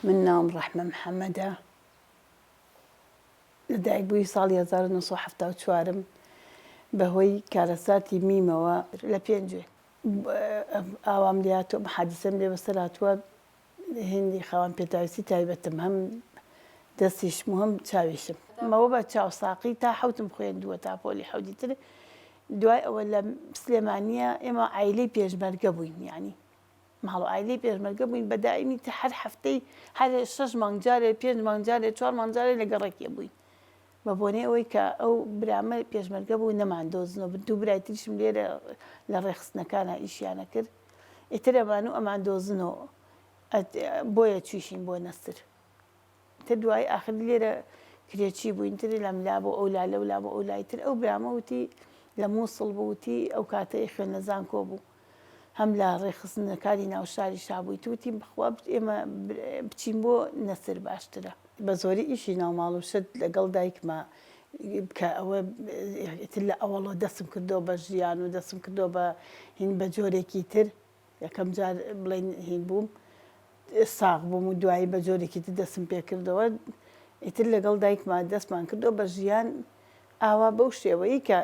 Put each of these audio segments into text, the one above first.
من ناوم ڕەحمە محەمەدە، لە دایکبووی ساڵی 1974 م، بەهۆی کارەساتی میمەوە لە پێنجوێن ئاوام لێ هاتووە، ئەم حادیسەم لێ بەسەر هاتووە، هێندی خاوەن پێداویستی تایبەتم هەم دەستیشم و هەم چاویشم. مەوە بە چاوساقی تا حەوتم خوێندووە تا پۆلی حەوتی تر دوای ئەوە لە سلێمانیە ئێمە عایلەی پێشمەرگە بووین یانی ماڵ و عایلەی پێشمەرگە بووین بە دائیمی هەر هەفتەی هەر شەش مانگ جارێ پێنج مانگ جارێ چوار مانگ جارێ لە گەڕەکێ بووین بە بۆنەی ئەوەی کە ئەو برامە پێشمەرگە بوو نەماندۆزنەوە دوو برای تریشم لێرە لە ڕێکخستنەکانا ئیشیانە کرد ئیتر ئەمان و ئەمان دۆزنەوە بۆیە چویشین بۆ نەسر تر دوایی ئاخر لێرە کرێچی بووین تر لەم لا بۆ ئەو لا لەو لا بۆ ئەو لای تر ئەو برامە وتی لە مووسڵ بوو وتی ئەو کاتە خوێن لە زانکۆ بوو هەم لە ڕێکخستنەکانی ناو شاری شابووی توتی بخوا ئێمە بچین بۆ نەسر باشترە. بە زۆری ئیشی ناو ماڵ و شت لەگەڵ دایکما کە ئەوە ئیتر لە ئەوەڵەوە دەستم کردەوە بە ژیان و دەستم کردەوە بە هین بە جۆرێکی تر یەکەم جار بڵێن هین بووم ساغ بووم و دوایی بە جۆرێکی تر دەستم پێ کردەوە ئیتر لەگەڵ دایکما دەستمان کردەوە بە ژیان ئاوا بەو شێوەیە کە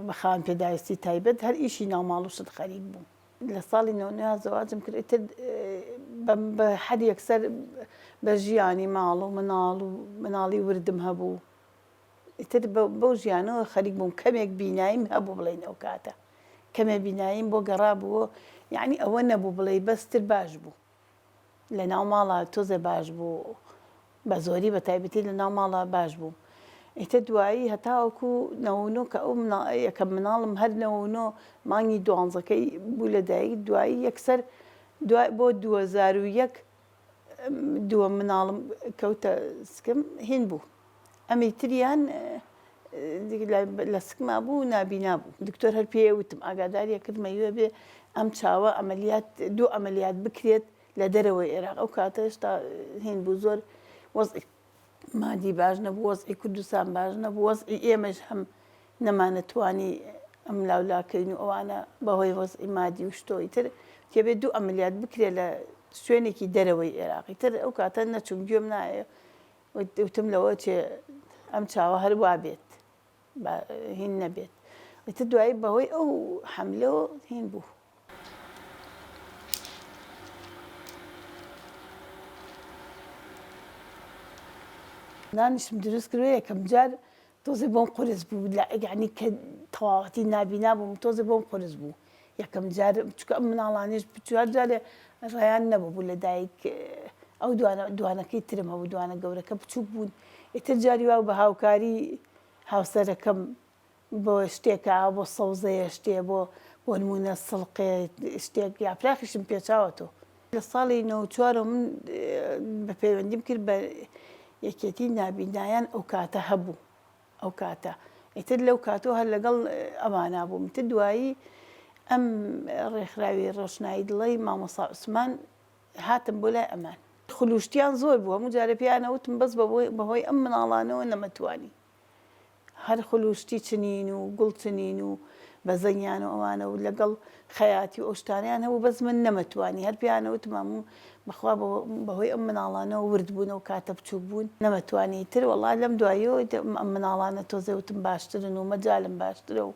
بە خاوەن پێداویستی تایبەت هەر ئیشی ناو ماڵ و شت خەریک بووم. لە ساڵی 99 زەواجم کرد ئیتر بە هەر یەکسەر بە ژیانی ماڵ و مناڵ و مناڵی وردم هەبوو ئیتر بەو ژیانەوە خەریک بووم کەمێک بیناییم هەبوو بڵێین ئەو کاتە کەمێ بیناییم بۆ گەڕابووە یعنی ئەوە نەبوو بڵێی بەس تر باش بوو لە ناو ماڵا تۆزێ باش بوو بە زۆری بە تایبەتی لە ناو ماڵا باش بوو ئیتر دوایی هەتاوەکو 99 کە ئەو یەکەم مناڵم هەر 99 مانگی دوانزەکەی بوو لە دایک دوایی یەکسەر دوای بۆ 2001 دووەم مناڵم کەوتە سکم هین بوو ئەمی تریان لە سکما بوو نابینا بوو دکتۆر هەر پێی وتم ئاگاداریە کردمە یوێ بێ ئەم چاوە ئەمەلیات دوو ئەمەلیات بکرێت لە دەرەوەی عێراق ئەو کاتە هێشتا هین بوو زۆر وەزعی مادی باش نەبوو وەزعی کوردستان باش نەبوو وەزعی ئێمەش هەم نەمانەتوانی ئەم لاولاکەین و ئەوانە بەهۆی وەزعی مادی و شتۆی تر تێبێت دوو ئەمەلیات بکرێت لە شوێنێکی دەرەوەی عێراقی تر ئەو کاتە نەچووم گوێم نایە وتم لەوە چێ ئەم چاوە هەر وا بێت با هین نەبێت ئیتر دوایی بەهۆی ئەو حەملەوە هین بوو. نانیشم دروست کردوە یەکەم جار تۆزێ بۆم قورس بوو لە یعنی کە تەواوەتی نابینا بووم تۆزێ بۆم قورس بوو یەکەم جار چونکە ئەم مناڵانیش چوار جارێ ڕێیان نەبوو بوو لە دایک ئەو دوانە دوانەکەی ترم هەبوو دوانە گەورەکە بچووک بوون ئیتر جاری وا بە هاوکاری هاوسەرەکەم بۆ شتێکە بۆ سەوزەیە شتێ بۆ بۆ نمونە سڵقێ شتێک یاپراخیشم پێچاوەتەوە لە ساڵی 94 من بە پەیوەندیم کرد بە یەکێتی نابینایان ئەو کاتە هەبوو ئەو کاتە ئیتر لەو کاتەوە هەر لەگەڵ ئەمانا بووم ئیتر دوایی ئەم ڕێکخراوی ڕۆشنایی دڵی مامۆستا عوسمان هاتم بۆ لای ئەمان خلوشتیان زۆر بوو هەموو جارێ پێیان ئەوتم بەس بەهۆی ئەم مناڵانەوە نەمەتوانی هەر خلوشتی چنین و گوڵ چنین و بەزەنگیان و ئەوانە و لەگەڵ خەیاتی و ئەو شتانەیان هەبوو بەس من نەمەتوانی هەر پێیان ئەوتم هەموو بەخوا بەهۆی ئەم مناڵانەوە ورد بوون ئەو کاتە بچووک بوون نەمەتوانی تر وەڵا لەم دواییەوە ئەم مناڵانە تۆزێ وتم باشترن و مەجالم باشترە و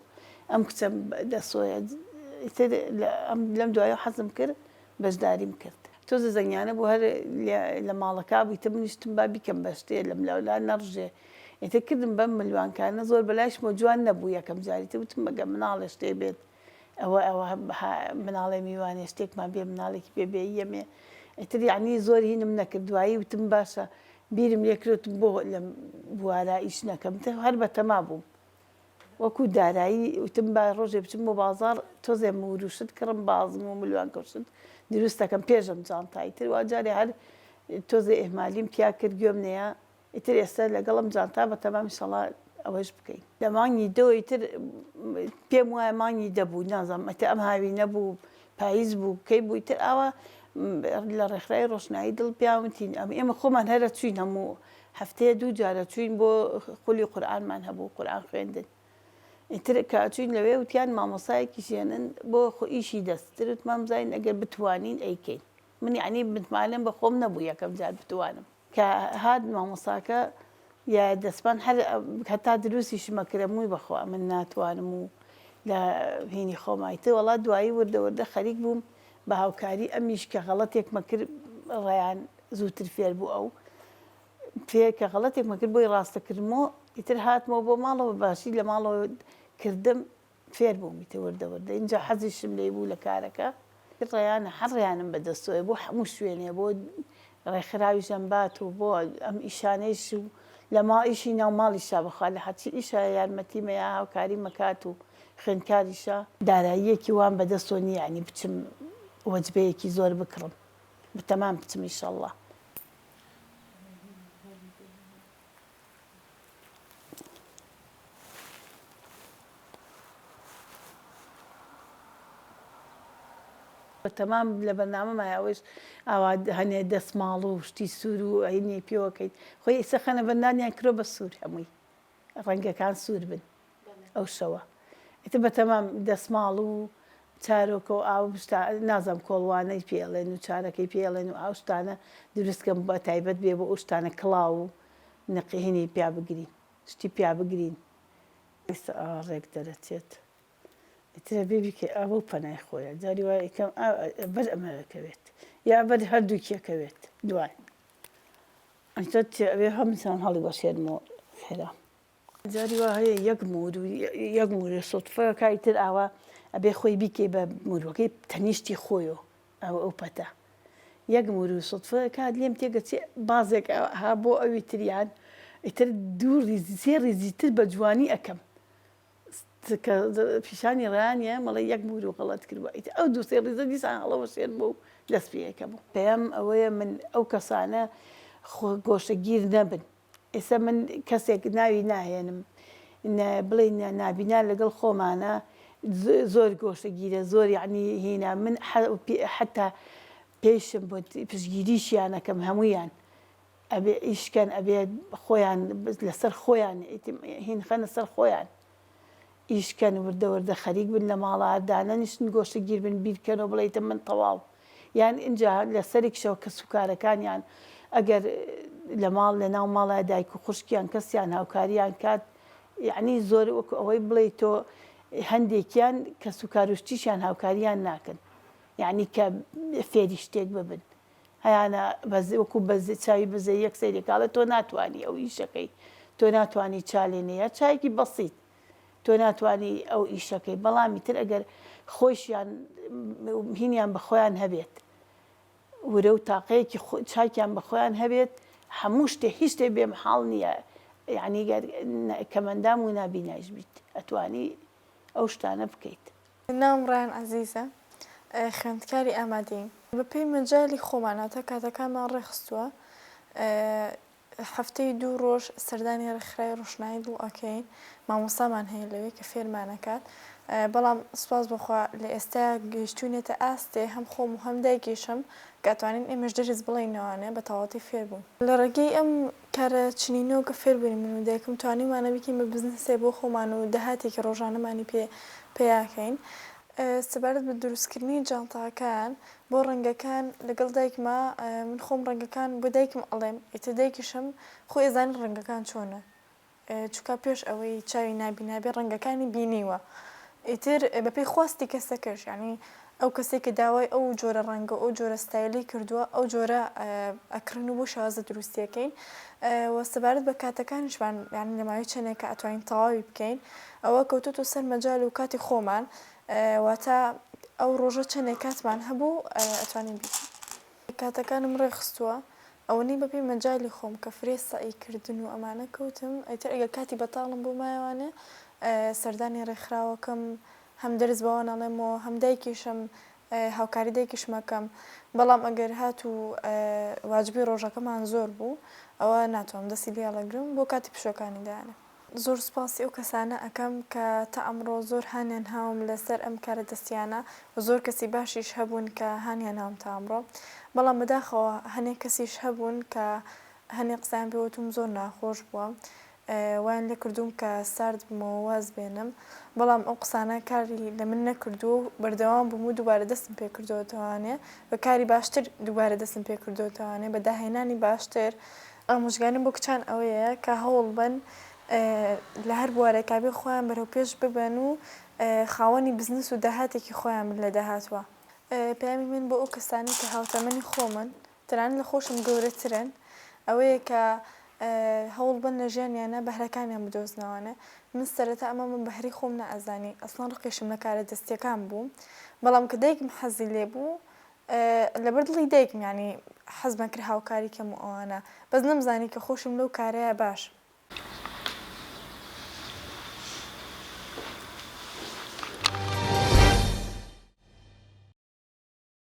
ئەم کچەم دەسۆیە تر لەم دواییەوە حەزم کرد بەشداریم کرد تۆزە زەنگیانە بوو هەر لە ماڵەکە بوویتە منیشتم با بیکەم بە شتێ لەم لاولا نەڕژێ ئیتر کردم بەم ملوانکانە زۆر بەلایشمەوە جوان نەبوو یەکەم جاری تر وتم مەگە مناڵێ شتێ بێت ئەوە ئەوە مناڵێ میوانێ شتێکمان بێ مناڵێکی پێ بێ یەمێ ئیتر یعنی زۆر هینم نەکرد دوایی وتم باشە بیرم لێ کرد بۆ لەم بوارە ئیش نەکەم تر هەر بەتەما بووم وەکو دارایی وتم با ڕۆژێ بچم بۆ بازاڕ تۆزێ مور و شت کڕم بازم و ملوانکە و شت دروست دەکەم پێشم جانتای تر وا جارێ هەر تۆزێ ئیهمالیم تیا کرد گوێم نەیا ئیتر ئێستا لەگەڵم جانتا بە تەمام ئیشەڵا ئەوەش بکەین. لە مانگی دۆ ئیتر پێم وایە مانگی دە بوو نازانم ئیتر ئەم هاوینە بوو پاییز بوو کەی بوو ئیتر ئاوا لە ڕێکخراوی ڕۆشنایی دڵ پیان وتین ئەم ئێمە خۆمان هەرە چوین هەموو هەفتەیە دوو جارە چوین بۆ خولی قورئانمان هەبوو قورئان خوێندن ئیتر کە چوین لەوێ وتیان مامۆسایەکی ژێنن بۆ خۆ ئیشی دەست تر وتمان بزانین ئەگەر بتوانین ئەیکەین. من یەعنی متمانەم بە خۆم نەبوو یەکەم جار بتوانم. کە هات مامۆستاکە یا دەستمان هەر هەتا دروستیشم ئەکرد مووی بەخوا من ناتوانم و لە هینی خۆما ئیتر وەڵا دوایی وردە وردە خەریک بووم بە هاوکاری ئەمیش کە غەڵەتێکمە کرد ڕەیان زووتر فێر بوو ئەو فێر کە غەڵەتێکمە کرد بۆی ڕاستە کردمەوە ئیتر هاتمەوە بۆ ماڵەوە باشی لە ماڵەوە کردم فێر بووم ئیتر وردە وردە ئینجا حەزیشم لێی بوو لە کارەکە ڕەیانە هەر ڕەیانم بەدەستەوەیە بۆ هەموو شوێنێ بۆ ڕێکخراویش ئەمبات و بۆ ئەم ئیشانەیش و لە ماڵ ئیشی ناو ماڵیشا بەخوا لە هەرچی ئیشە یارمەتیمە یا هاوکاریمە کات و خوێندکاریشە. داراییەکی وام بەدەستەوە نییە یانی بچم وەجبەیەکی زۆر بکڕم بەتەمام بچم ئیشەڵڵا. تەمام لە بەرنامەمایە ئەوەیش ئاوا هەنێ دەسماڵ و شتی سوور و ئەینی پێوەکەیت خۆی ئیسە خەنە بەندانیان کرۆ بە سوور هەمووی ڕەنگەکان سوور بن ئەو شەوە ئیتر بەتەمام دەسماڵ و چارۆکە و ئاو شتا نازانم کۆڵوانەی پێ ئەڵێن و چارەکەی پێ ئەڵێن و ئاو شتانە دروست کەم بە تایبەت بێ بۆ ئەو شتانە کڵاو و نقهینی پیا بگرین شتی پیا بگرین. ئێستا ئاوا ڕێک دەرەچێت ئیتر ئەبێ بیکەی ئا بەو پەنای خۆیە جاری وایە ئەیکەم ئا بەر ئەمە ئەکەوێت یا بەر هەردووکی ئەکەوێت دوان ئیتر ئەبێ هەموویان هەڵیوەشێنمەوە خێرا. جاری وا هەیە یەک مور و یەک مورە سوتفە کا ئیتر ئاوا ئەبێ خۆی بیکەی بە موروەکەی تەنیشتی خۆیۆ ئەو ئەو پەتە یەک مور و سوتفە کات لێم تێگەچێ بازێک ها بۆ ئەوی تریان ئیتر دوو ڕیز سێ ڕیزی تر بە جوانی ئەکەم کە پیشانی ڕانیە مەڵێ یەک مور و غەڵەت کردوە ئیتر ئەو دوو سێ ڕیزە دیسان هەڵەوەشێنمەوە و دەست پێ ئەکەمەوە. پەیام ئەوەیە من ئەو کەسانە خۆ گۆشەگیر نەبن ئێستا من کەسێک ناوی ناهێنم بڵێین نابینا لەگەڵ خۆمانە زۆر گۆشەگیرە زۆر یعنی هینا من حتا پێشم بۆ پشگیریشیان ئەکەم هەمویان ئەبێ ئیشکەن ئەبێ خۆیان لەسەر خۆیان هین خەنە سەر خۆیان ئیش کەن وردە وردە خەریک بن لە ماڵا هەر دانەنیشن گۆشە گیر بن بیر کەنەوە بڵێیتە من تەواو یان ئینجا لە سەرێکیشەوە کەس و کارەکانیان ئەگەر لە ماڵ لە ناو ماڵا دایک و خوشکیان کەسیان هاوکاریان کات یعنی زۆر وەکو ئەوەی بڵێی تۆ هەندێکیان کەس و کاروشتیشیان هاوکاریان ناکەن یعنی کە فێری شتێک ببن هەیانە بەز وەکو بەز چاوی بەزەیەک سەیرێک ئەڵێ تۆ ناتوانی ئەو ئیشەکەی تۆ ناتوانی چا لێنێ یا چایەکی بەسیت تۆ ناتوانی ئەو ئیشەکەی بەڵام ئیتر ئەگەر خۆیشیان هینیان بە خۆیان هەبێت ورە و تاقەیەکی چاکیان بە خۆیان هەبێت هەموو شتێ هیچ شتێ بێ محاڵ نییە یعنی گەر کەمەندام و نابینایش بیت ئەتوانی ئەو شتانە بکەیت. ناوم ڕەیان عەزیزە خوێندکاری ئامادەییم. بەپێی مەجالی خۆمان واتە کاتەکانمان ڕێکخستووە هەفتەی دوو ڕۆژ سەردانی ڕێکخراوی ڕۆشنایی دڵ ئەکەین مامۆستامان هەیە لەوێ کە فێرمان ئەکات بەڵام سوپاس بۆ خوا لە ئێستایا گەیشتوینەتە ئاستێ هەم خۆم و هەم دایکیشم کە ئەتوانین ئێمەش دەرس بڵێینەوانێ بە تەواوەتی فێر بووین. لە ڕێگەی ئەم کارە چنینەوە کە فێر بووین من و دایکم توانیومانە بیکەین بە بزنسێ بۆ خۆمان و داهاتێکی ڕۆژانەمانی پێ پەیا کەین. سەبارەت بە دروستکردنی جانتاکان بۆ ڕەنگەکان لەگەڵ دایکما من خۆم ڕەنگەکان بۆ دایکم ئەڵێم ئیتر دایکیشم خۆی ئەزانی ڕەنگەکان چۆنە چونکە پێش ئەوەی چاوی نابینا بێ ڕەنگەکانی بینیوە ئیتر بەپێی خواستی کەسەکەش یانی ئەو کەسەی کە داوای ئەو جۆرە ڕەنگە و ئەو جۆرە ستایلەی کردووە ئەو جۆرە ئەکڕین و بۆ شێوازە دروستیەکەین و سەبارەت بە کاتەکانیشمان یانی لە ماوەی چەندێکە ئەتوانین تەواوی بکەین ئەوە کەوتۆتە سەر مەجال و کاتی خۆمان واتە ئەو ڕۆژە چەندێک کاتمان هەبوو ئەتوانین بیکەین. کاتەکانم ڕێکخستووە ئەوەنەی بەپێی مەجالی خۆم کە فرێ سەعی کردن و ئەمانە کەوتم ئیتر ئەگەر کاتی بەتاڵم بۆ مایەوانێ سەردانی ڕێکخراوەکەم هەم دەرس بەوان ئەڵێمەوە هەم دایکیشم هاوکاری دایکیشم ئەکەم بەڵام ئەگەر هاتوو واجبی ڕۆژەکەمان زۆر بوو ئەوە ناتوانم دەستی لێ هەڵەگرم بۆ کاتی پشووەکانی دانێم. زۆر سوپاسی ئەو کەسانە ئەکەم کە تا ئەمڕۆ زۆر هانیان هاوم لەسەر ئەم کارە دەستیانە و زۆر کەسی باشیش هەبوون کە هانیان هاوم تا ئەمڕۆ بەڵام بەداخەوە هەنێ کەسیش هەبوون کە هەنێ قسەیان پێ وتوم زۆر ناخۆش بووە. وایان لێ کردووم کە سارد بمەوە واز بێنم بەڵام ئەو قسانە کاری لە من نەکردووە و بەردەوام بووم و دووبارە دەستم پێ کردۆتەوانێ بە کاری باشتر دووبارە دەستم پێ کردۆتەوانێ بە داهێنانی باشتر. ئامۆژگاریم بۆ کچان ئەوەیە کە هەوڵ بەن لە هەر بوارێکا بێ خۆیان بەرەو پێش ببەن و خاوەنی بزنس و داهاتێکی خۆیان بن لە داهاتووا. پەیامی من بۆ ئەو کەسانەی کە هاوتەمەنی خۆمن تەنانەت لە خۆشم گەورەترن ئەوەیە کە هەوڵبەن لە ژیانیانا بەهرەکانیان بدۆزنەوانە من سەرەتا ئەمە بە بەهرەی خۆم نەئەزانی ئەسڵەن ڕقیشم لە کارە دەستیەکان بوو بەڵام کە دایکم حەزی لێ بوو لەبەر دڵی دایکم یانی حەزمە کرد هاوکاری کەم و ئەوانە بەس نەمزانی کە خۆشم لەو کارەیە باشم.